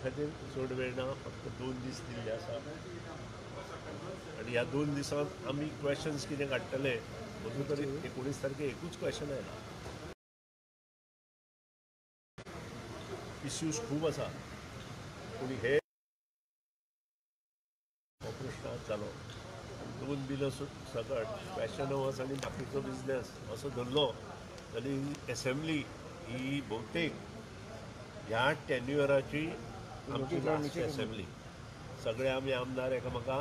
खातीर चड वेळ ना, फक्त 2 दीस दिल्ले आसा आनी ह्या 2 दिसांत आमी क्वेश्चन्स कितें काडटले. अजून तरी 19 तारखे एकूच क्वेश्चन आयला. इश्यूज खूब आसा, पूण हे हो प्रश्न आज जालो. 2 बिलां सकट क्वेश्चन अवर्स आनी बाकीचो बिजनेस असो धरलो जाल्यार एसेंब्ली ही भोवतेक ह्या टेन्युअराची आमची लास्ट एसेंब्ली. सगळे आमी आमदार एकामेका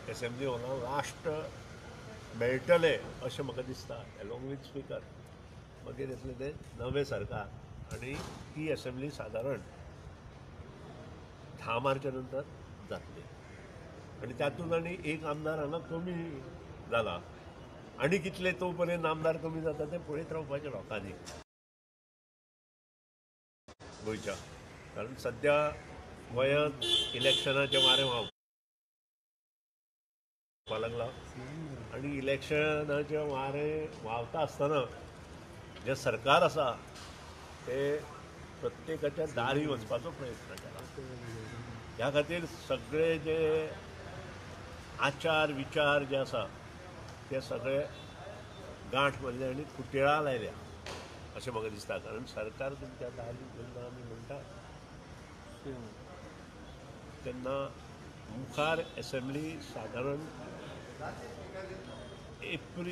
एसेंब्ली हॉलान लास्ट मेळटले अशें म्हाका दिसता, एलोंग वीथ स्पिकर. मागीर येतलें तें नवें सरकार आनी ती एसेंब्ली सादारण 10 मार्चा नंतर जातली. आनी तातूंत आनी एक आमदार हांगा कमी जाला आनी कितले तो पर्यंत आमदार कमी जाता तें पळयत रावपाचें लोकांनी गोंयच्या. कारण सद्या गोंयांत इलेक्शनाचें वारें व्हांवपाक लागलां आनी इलेक्शनाचें वारें व्हांवता आसतना जें सरकार आसा तें प्रत्येकाच्या दारी वचपाचो प्रयत्न केला. ह्या खातीर सगळे जे आचार विचार जे आसा ते सगळे गांठ मारले आनी कुटेळा लायल्या अशें म्हाका दिसता. कारण सरकार तुमच्या दारी जेन्ना आमी म्हणटा तेन्ना मुखार एसेंब्ली सादारण April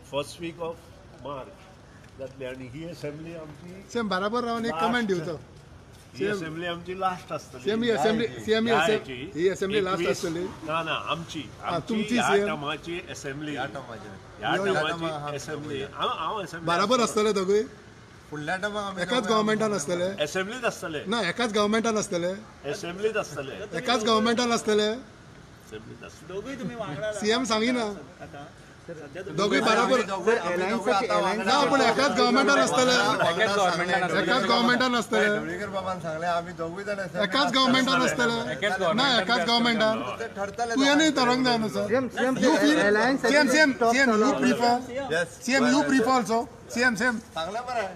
first week of March जातली आनी ही एसेंब्ली आमची सेम बराबर रावन एक कमेंट दिवचो. ही एसेंब्ली आमची लास्ट आसतली. सेम ही असेंब्ली, सेम ही असेंब्ली लास्ट आसतली. ना ना, आमची तुमची ह्या टर्माची एसेंब्ली, ह्या टर्माची एसेंब्ली हांव एसेंब्ली बराबर आसतले दोगूय फुडल्या टर्माक एकाच गव्हर्मेंटान आसतले. एसेंब्लीत आसतले ना, एकाच गव्हर्मेंटान आसतले. एसेंब्लीत आसतले, एकाच गव्हर्मेंटान आसतले. एसेंब्लीत आसतले दोगूय. तुमी वांगडा सीएम सांगिना दोगूय बराबर ना, पूण एकाच गव्हर्मेंटान आसतले. एकाच गव्हर्मेंटान आसतले. ढवळीकर बाबान सांगलें आमी दोगूय जाण एकाच गव्हर्मेंटान आसतले ना, एकाच गव्हर्मेंटान तुवें न्ही थरोवंक जाय न्हू sir. CM CM CM you prefer, CM you prefer also. CM CM सांगलें बरें.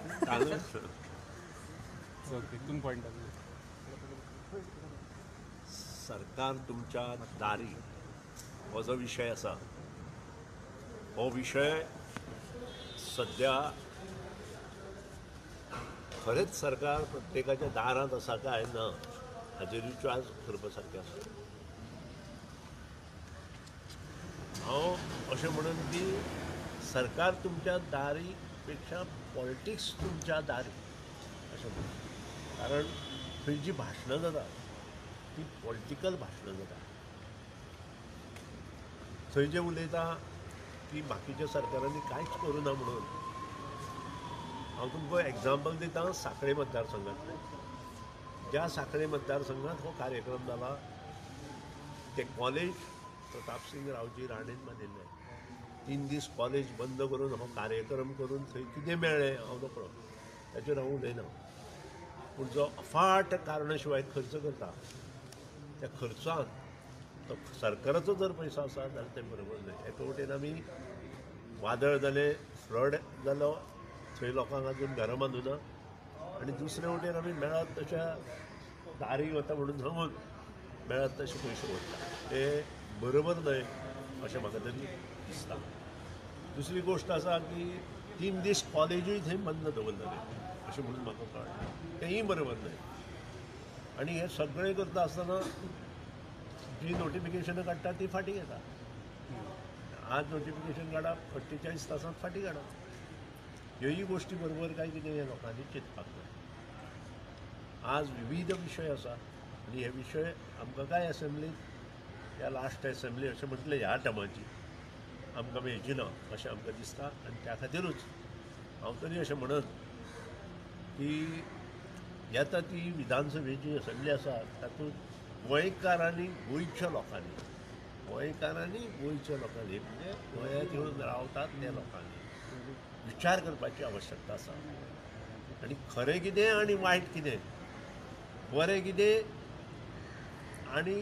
सरकार तुमच्या दारी हो जो विशय आसा हो विशय सद्या खरेंच सरकार प्रत्येकाच्या दारांत आसा काय ना हाजेर विचार करपा सारकें आसा. हांव अशें म्हणून की सरकार तुमच्या दारी पेक्षा पॉलिटिक्स तुमच्या दारी अशें म्हणून. कारण थंय जी भाशणां जाता ती पॉलिटिकल भाशणां जाता. थंय जे उलयता की बाकीच्या सरकारांनी कांयच करूं ना म्हणून. हांव तुमकां एग्जाम्पल दिता साखळे मतदारसंघांतलें. ज्या साखळे मतदारसंघांत हो कार्यक्रम जाला ते कॉलेज प्रतापसिंग रावजी राणेन बांदिल्लें. 3 दीस कॉलेज बंद करून हो कार्यक्रम करून थंय कितें मेळ्ळें हांव नकळो, ताचेर हांव उलयना. पूण जो अफाट कारणा शिवाय खर्च करता त्या खर्चान तो सरकाराचो जर पयसो आसा जाल्यार तें बरोबर न्हय. एका वटेन आमी वादळ जालें, फ्लड जालो, थंय लोकांक अजून घरां बांदूना आनी दुसरे वटेन आमी मेळत तशा दारी वता म्हणून सांगून मेळत तशे पयशे वता, ते बरोबर न्हय अशें म्हाका तरी दिसता. दुसरी गोश्ट आसा की 3 दीस कॉलेजूय थंय बंद दवरलें अशें म्हणून म्हाका कळ्ळें, तेंय बरोबर न्हय. आनी हें सगळें करता आसतना जी नोटिफिकेशनां काडटा ती फाटीं घेता. आज नोटिफिकेशन काडप, 48 तासांत फाटीं काडप, ह्योय गोश्टी बरोबर काय कितें हें लोकांनी चिंतपाक जाय. आज विविध विशय आसा आनी हे विशय आमकां काय एसेंब्लीत ह्या लास्ट एसेंब्ली अशें म्हटलें ह्या टर्माची आमकां मेळची ना अशें आमकां दिसता. आनी त्या खातीरूच हांव तरी अशें म्हणत की येता ती विधानसभेची एसेंब्ली आसा तातूंत गोंयकारांनी गोंयच्या लोकांनी, गोंयकारांनी गोंयच्या लोकांनी म्हणजे गोंयांत येवन रावतात त्या लोकांनी विचार करपाची आवश्यकता आसा. आनी खरें कितें आनी वायट कितें, बरें कितें आनी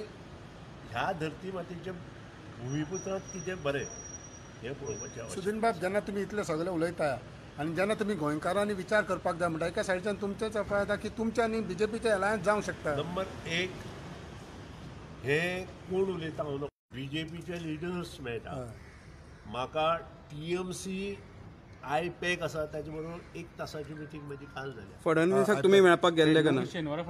ह्या धरती मातेच्या भुमिपुत्रांत कितें बरें हें पळोवपाचें आवश्यक. सुदिन बाब, जेन्ना तुमी इतलें सगळें उलयता आनी जेन्ना तुमी गोंयकारांनी विचार करपाक जाय म्हणटा एका सायडच्यान तुमचेच अफवा की तुमच्या आनी बीजेपीचे अलायन्स जावंक शकता. नंबर 1, हे कोण उलयता हांव बीजेपीचे लिडर्स मेळटा म्हाका. TMC आयपॅक आसा ताचे बरोबर 1 तासाची मिटींग म्हजी काल जाल्या. फडणवीसाक तुमी मेळपाक गेल्ले का ना?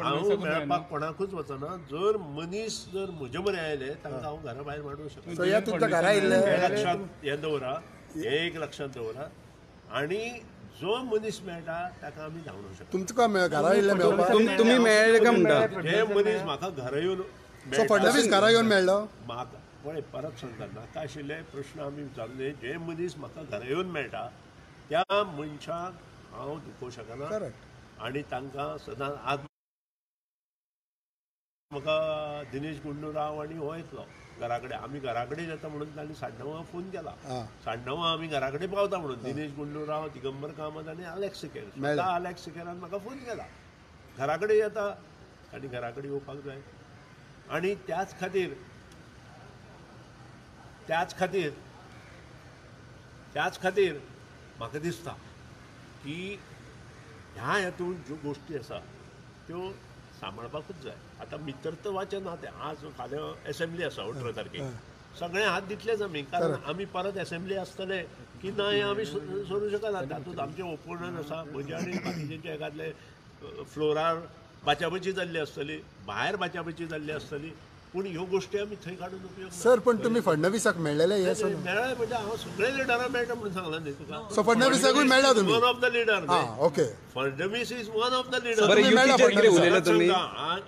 हांव मेळपाक कोणाकूच वचना. जर मनीस जर म्हजे मरे आयले तांकां हांव घरा भायर मारूंक शकता. तुमच्या घरा आयिल्ले लक्षांत हें दवरा, हें एक लक्षांत दवरा. आनी जो मनीस मेळटा ताका आमी धांवडूंक शकता. तुमकां घरा आयिल्ले तुमी मेळ्ळे काय म्हणटा? जे मनीस म्हाका घरा येवन फडणवीस घरा येवन मेळ्ळो म्हाका. पळय परत सांगता, नाका आशिल्ले प्रश्न आमी विचारले. जे मनीस म्हाका घरा येवन मेळटा त्या मनशाक हांव दुखोवंक शकना आनी तांकां सदांच. आज म्हाका दिनेश गुंडू राव आनी हो येतलो घरा कडेन, आमी घरा कडेन येता म्हणून तांणी 9:30 फोन केला. 9:30 आमी घरा कडेन पावता म्हणून दिनेश गुंडू राव, दिगंबर कामत आनी आलेक्स सिकेर, स्वता आलेक्स सिकेरान म्हाका फोन केला घरा कडेन येता आनी घरा कडेन येवपाक जाय. आनी त्याच खातीर त्याच खातीर त्याच खातीर म्हाका दिसता की ह्या हेतून ज्यो गोश्टी आसा त्यो सांबाळपाकूच जाय. आतां मित्रत्वाचें नातें आज फाल्यां एसेंब्ली आसा 18 तारखेक, सगळे हात दितलेच आमी, कारण आमी परत एसेंब्ली आसतले की ना हें आमी सोडूंक शकना. तातूंत आमचे ओपोनंट आसा, म्हजे आनी बाकीचे एकादले फ्लोरार बाचाबची जाल्ली आसतली, भायर बाचाबची जाल्ली आसतली, पूण ह्यो गोश्टी आमी थंय काडून उपयोग. सर पण तुमी फडणवीसाक मेळ्ळेले? मेळ्ळे म्हणजे हांव सगळे लिडरां मेळटा म्हणून सांगला न्ही तुका. सो फडणवीसाकूय मेळ्ळा तुमी? One of the leader. Okay, Fadnavis is one of the leader.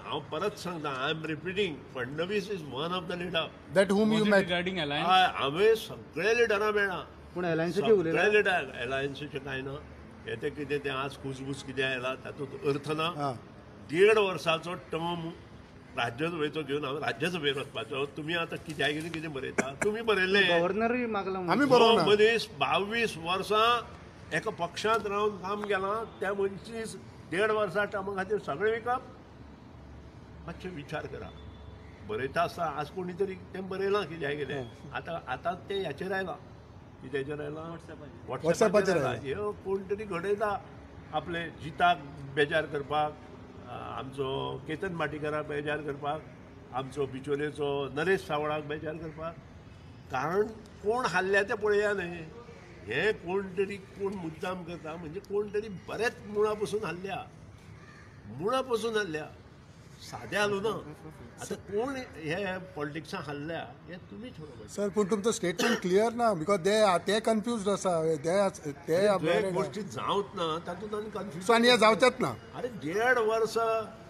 हांव परत सांगता, I am repeating, Fadnavis is one of the leader that whom you met. हांवें सगळे लिडरां मेळ्ळा. पूण एलायन्सीचे सगळे लिडर एलायन्सीचें कांय ना. हें तें कितें तें आज कुजबूज कितें आयला तातूंत अर्थ ना. 1.5 वर्साचो टर्म राज्यसभेचो घेवन हांव राज्यसभेर वचपाचो. तुमी आतां कित्याक कितें कितें बरयता, तुमी बरयल्लें. गव्हर्नरूय मागला. आमी बरोवना. मनीस 22 वर्सां एका पक्षांत रावन काम केलां, त्या मनशीस 1.5 वर्सां टर्मा खातीर सगळें विकप. मातशें विचार करा. बरयता आसतना आज कोणी तरी तें बरयलां कित्याक कितें. आतां आतां तें हाचेर आयलां, कित्याचेर आयलां, वॉट्सएपाचेर आयलां. ह्यो कोण तरी घडयता आपले जिताक बेजार करपाक, आमचो केतन माटीकाराक बेजार करपाक, आमचो बिचोलेचो नरेश सावळाक बेजार करपाक. कारण कोण हाल्ल्या तें पळया न्ही. हें कोण तरी कोण मुद्दाम करता म्हणजे कोण तरी बरेच मुळा पसून हाल्ल्या, मुळा पसून हाल्ल्या, सादें हालूं ना. आतां कोण हे पॉलिटिक्सां हाल्ल्या हें तुमी थारोवपाचें. सर पूण तुमचो स्टेटमेंट क्लियर ना, because ते कन्फ्युज आसा. ते गोश्टी जावंक ना तातूंत आनी कन्फ्युज आनी हें जावचेंच ना. अरे 1.5 वर्स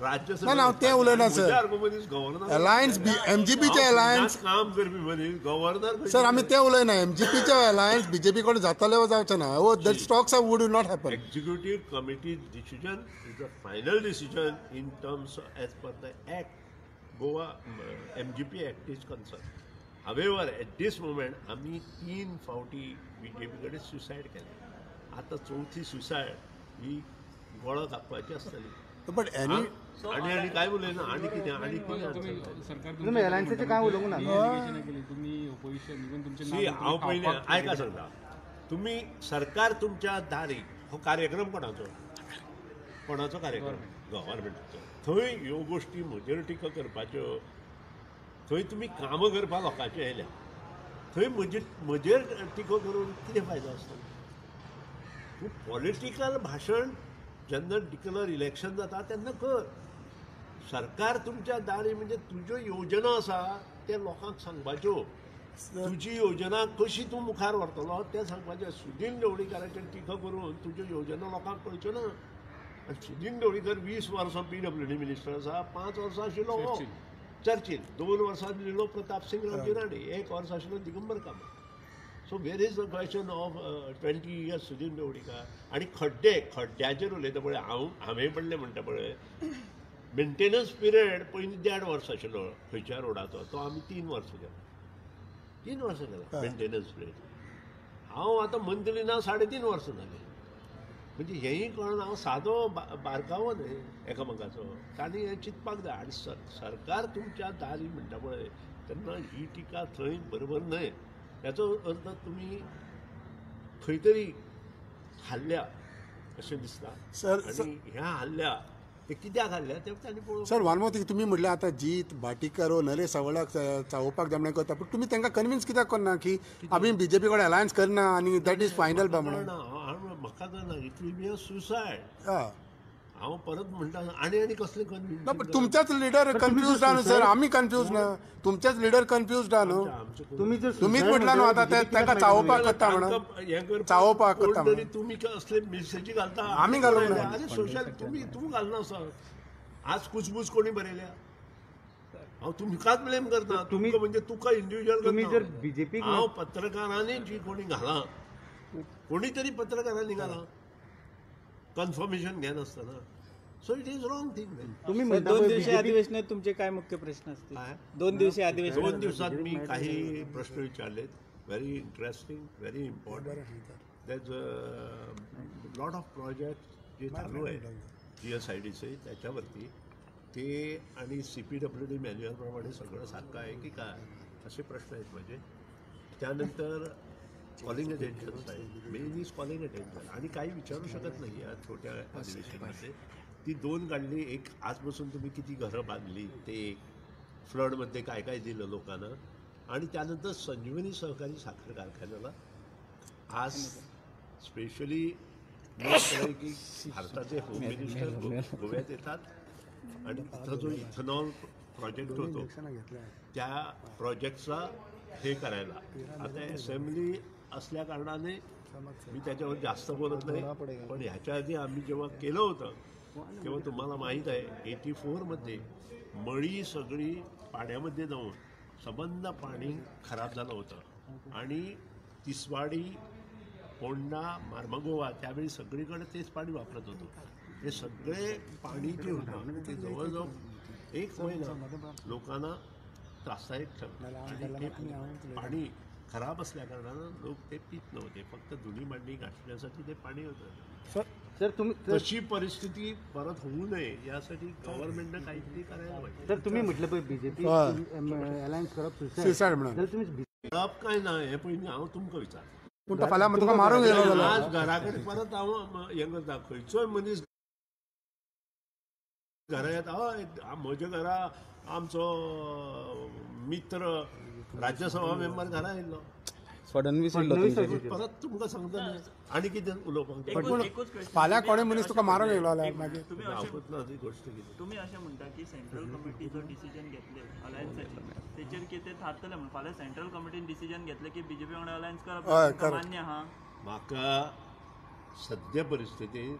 राज्यसभा ना, तें उलयना सर. गव्हर्नर अलायन्स एमजीपीचे अलायन्स काम करपी मनीस गव्हर्नर. सर आमी तें उलयना. एमजीपीचे अलायन्स बीजेपी कडेन जातले वा जावचें ना, that talks would not happen. Executive committee decision is a final decision in terms as per the act, Goa MGP act is concern. However at this moment आमी 3 फावटी बीजेपी कडेन सुसायड केलें. आतां चवथी सुसायड ही गळो कापपाची आसतली. बट एनी आनी आनी काय उलयना आनी कितें आनी कितें एलायन्सीचें काय उलोवंक ना. हांव पयलीं आयका सांगता, तुमी सरकार तुमच्या दारी हो कार्यक्रम कोणाचो, कोणाचो कार्यक्रम? गव्हर्मेंटाचो. थंय ह्यो गोश्टी म्हजेर टिका करपाच्यो, थंय तुमी कामां करपाक लोकांचे आयल्या, थंय म्हजेर टिका करून कितें फायदो आसता? तूं पॉलिटिकल भाशण जेन्ना डिक्लर इलेक्शन जाता तेन्ना कर. सरकार तुमच्या दारी म्हणजे तुज्यो योजना आसा ते लोकांक सांगपाच्यो, तुजी योजना कशी तूं मुखार व्हरतलो तें सांगपाचें. सुदीन ढवळीकाराचेर टिका करून तुज्यो योजना लोकांक कळच्यो ना. आनी सुदीन ढवळीकर 20 वर्सां PWD minister आसा, 5 वर्सां आशिल्लो हो चर्चील, 2 वर्सां आशिल्लो प्रताप सिंग रामजी राणे, 1 वर्स आशिल्लो Digambar Kamat. So where is the question of 20 years Sudin Dhavalikar? आनी खड्डे, खड्ड्याचेर उलयता पळय हांव, हांवें पडलें म्हणटा पळय, मेंटेनन्स पिरियड पयलीं 1.5 वर्स आशिल्लो खंयच्या रोडाचो, तो आमी 3 वर्सां केला, 3 वर्सां केला मेंटेनन्स पिरियड. हांव आतां मंत्री ना 3.5 वर्सां जालीं. म्हणजे हेंय कळना. हांव सादो बारकावो न्हय एकामेकाचो, तांणी हें चिंतपाक जाय. आनी सरकार तुमच्या दारी म्हणटा पळय तेन्ना ही टिका थंय बरोबर न्हय. हेचो अर्थ तुमी खंय तरी हारल्या अशें दिसता. सर, आनी ह्या हारल्या ते कित्याक हारल्या ते तांणी पळोवप. सर, वन मोर थिंग, तुमी म्हटलें आतां जीत भाटीकर हो नरेश सावळाक चावोवपाक जाय म्हणून करता, पूण तुमी तांकां कन्विन्स कित्याक करना की आमी बीजेपी कडेन अलायन्स करना आनी that is final बा म्हणून? म्हाका ना, it will be a suicide. हय, हांव परत म्हणटा आनी आनी कसलें कन्विन्स? ना, पण तुमच्याच लिडर कन्फ्युज आहा न्हू सर, आमी कन्फ्युज ना, तुमचेच लिडर कन्फ्युज आहा न्हू. तुम्ही जर तुम्हीच म्हटला न्हू आतां ते तांकां चावोवपाक करता म्हणून, चावोवपाक करता तरी म्हणून. तुमी असले मेसेजी घालता, आमी घालूंक ना. अरे सोशल तुमी तूं घालना सर. आज कुचबूज कोणी बरयल्या? हांव तुमकांच ब्लेम करता, तुमकां म्हणजे तुका इंडिविज्युअल. तुम्ही जर बीजेपी हांव पत्रकारांनी जी कोणी घाला, कोणी तरी पत्रकारांनी घाला कन्फर्मेशन घेनासतना, so it is wrong thing. तुम्ही म्हणता 2 पळय दिवसीय BJP अधिवेशनात तुमचे काय मुख्य प्रश्न असतील? 2 दिवसीय अधिवेशन, 2 दिवसात मी काही प्रश्न विचारलेत, very interesting, very important. There's lot of project जे चालू आहे GSIDC त्याच्यावरती ते, आणि CPWD मॅन्युअलप्रमाणे सगळं सारखं आहे की काय असे प्रश्न आहेत माझे. त्यानंतर कॉलिंग अटेन्शन आहे, मेन is calling attention, आणि काही विचारू शकत नाही या छोट्या अधिवेशनामध्ये. ती 2 काढली, एक आजपासून तुम्ही किती घरं बांधली, ते एक फ्लडमध्ये काय काय दिलं लोकांना, आणि त्यानंतर संजीवनी सहकारी साखर कारखान्याला आज स्पेशली की भारताचे होम मिनिस्टर गोव्यात येतात आणि तिथं जो इथेनॉल प्रोजेक्ट होतो त्या प्रोजेक्टचा हे करायला. आता असेंब्ली असल्या कारणाने मी त्याच्यावर जास्त बोलत नाही, पण ह्याच्या आधी आम्ही जेव्हा केलं होतं तेव्हा तुम्हाला माहीत आहे 84 मध्ये मळी सगळी पाण्यामध्ये जाऊन सबंध पाणी खराब झालं होतं, आणि तिसवाडी, पोंडा, मार्मगोवा त्यावेळी सगळीकडे तेच पाणी वापरत होतो. हे सगळे पाणी जे होतं ते जवळजवळ 1 महिना लोकांना त्रासदायक ठरलं, आणि ते पाणी खराब असल्या कारणानं लोक ते पित नव्हते, फक्त धुनी मांडणी घासण्यासाठी ते पाणी होतं. सर, तुम्ही तशी परिस्थिती परत होऊ नये यासाठी गव्हर्नमेंटनं काहीतरी करायला पाहिजे. तर तुम्ही म्हटलं पळय बीजेपी अलायन्स करप सुसायड म्हणून, तर तुम्ही करप काय ना हे पयलीं हांव तुमकां विचारता. पूण फाल्यां तुका मारूंक येयलो जाल्यार आज घरा कडेन परत हांव हें करता, खंयचोय मनीस घरा येता, हय म्हज्या घरा आमचो मित्र राज्यसभा मेंबर घरा आयिल्लो, फडणवीस परत तुमकां सांगता आनी कितें उलोवपाक. फाल्यां कोणें मनीस तुका मारूंक येयलो जाल्यार मागीर दाखोवत ना ती गोश्ट कितें. तुमी अशें म्हणटा की सेंट्रल कमिटी जो डिसिजन घेतले अलायन्साचेर तेचेर कितें थारतलें म्हणून, फाल्यां सेंट्रल कमिटीन डिसिजन घेतलें की बीजेपी वांगडा अलायन्स करप मान्य आहा? म्हाका सद्या परिस्थितींत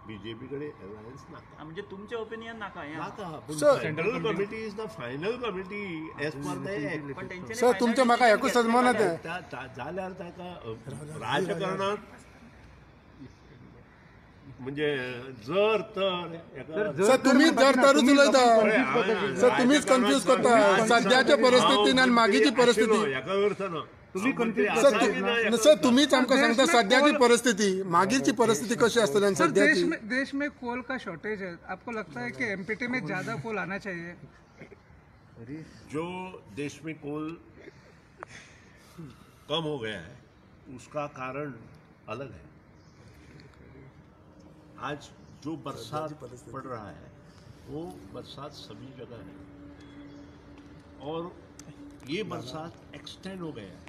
बीजेपी कडेन अलायन्स नाका, म्हणजे तुमचें ओपिनियन नाका हें नाका. Central committee is the final committee as per the act. Sir, तुमचें म्हाका एकूच सजमना तें जाल्यार ताका राजकारणांत म्हणजे जर तर सर तुम्हीच जर तरूच उलयता सर, तुम्हीच कन्फ्यूज करता सद्याच्या परिस्थितीन आनी मागीची परिस्थिती. हेका अर्थ ना सर, तुम्हीच आमकां सांगता सद्याची परिस्थिती, मागीरची परिस्थिती कशी आसतली आनी सद्याची. देश में कोल का शॉर्टेज है, आपको लगता है कि एमपीटी में ज्यादा कोल आना चाहिए? जो देश में कोल कम हो गया है उसका कारण अलग है. आज जो बरसात पड़ रहा है वो बरसात सभी जगह है, और ये बरसात एक्सटेंड हो गया है.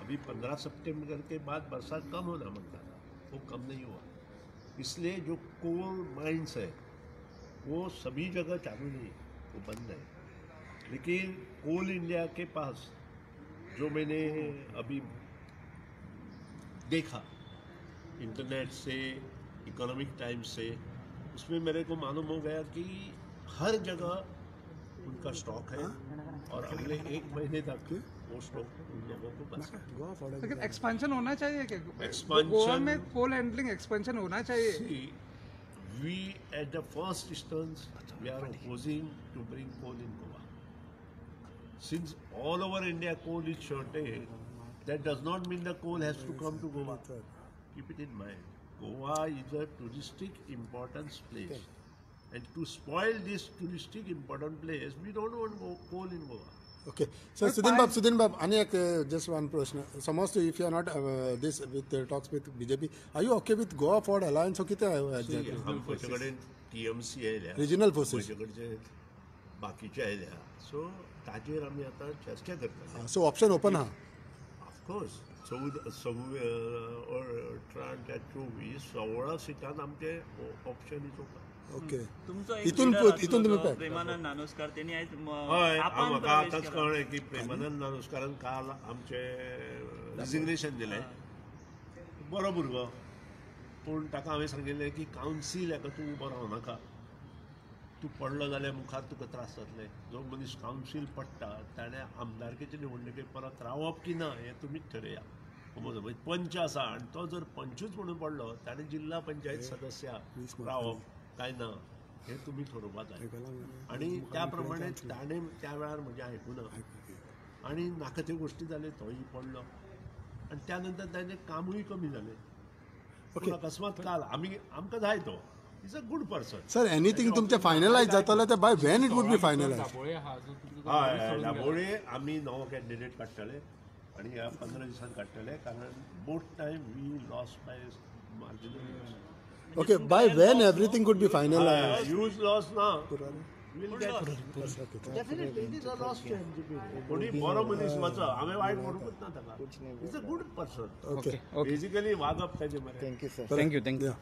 अभी 15 सितंबर के बाद बरसात कम होना मांगता था, वो कम नहीं हुआ. इसलिए जो कोल माइंस है वो सभी जगह चालू नहीं है, वो बंद है. लेकिन कोल इंडिया के पास जो मैंने अभी देखा इंटरनेट से, इकोनॉमिक टाइम्स से, उसमें मेरे को मालूम हो गया कि हर जगह उनका स्टॉक है और अगले 1 महीने तक वो स्टॉक उन लोगों को बच। लेकिन एक्सपेंशन होना चाहिए क्या? एक्सपेंशन गोवा में कोल हैंडलिंग एक्सपेंशन होना चाहिए। We at the first instance we are opposing to bring coal in Goa. Since all over India coal is shortage, that does not mean the coal has to come to Goa. Keep it in mind. Goa is a touristic importance place, and to spoil this touristic important place, we don't want coal in Goa. Okay sir, Sudin बाब, सुदीन बाब, आनी एक just one प्रश्न. समज तूं if you are not this with talks with BJP, are you okay with Goa Forward alliance? कितें exactly? म्हजे कडेन टीएमसी आयल्या, रिजनल फोर्सीस, म्हजे कडचे बाकीचे आयल्या, सो ताजेर आमी आतां चर्चा करतले. सो ऑप्शन ओपन आहा. ऑफकोर्स, 14, 18 24 16 सिटान आमचे ऑप्शन is open. Okay, तुमचो एक इतून leader इतून तुमी आसलो पॅक. प्रेमानंद नानोस्कार, तेणी आयज हय, आपान म्हाका प्रवेश आतांच केला. कळ्ळें की प्रेमानंद नानोस्कारान काल आमचें रिजिग्नेशन दिलें. बरो भुरगो, पूण ताका हांवें सांगिल्लें की कावन्सील हाका तूं उबो रावनाका, तूं पडलो जाल्यार मुखार तुका त्रास जातले. जो मनीस कावन्सील पडटा ताणें आमदारकेचे निवडणुकेक परत रावप की ना हें तुमीच ठरया. समज पंच आसा आनी तो जर पंचूच म्हणून पडलो, ताणें जिल्हा पंचायत सदस्य रावप काय ना हें तुमी ठरोवपा जाय. आनी त्या प्रमाणे ताणें त्या वेळार म्हजें आयकुना आनी नाका त्यो गोश्टी जाल्यो, तोय पडलो आनी त्या नंतर ताजें कामूय कमी जालें. पूण अकस्मात काल आमी आमकां जाय तो is a good person. Sir, anything तुमचें फायनलायज जातलें तें by when it would be finalise? हय, दाबोळे आमी नवो कॅन्डिडेट काडटले आनी ह्या 15 दिसान काडटले, कारण both time we lost by marginal. Okay, by when everything could be finalise? Huge loss ना, definitely it is a loss to MGP. कोणी बरो मनीस वचो, हांवें वायट म्हणूंकच ना ताका, is a good person. Okay, basically वागप ताजें बरें. Thank you sir. Thank you, thank you.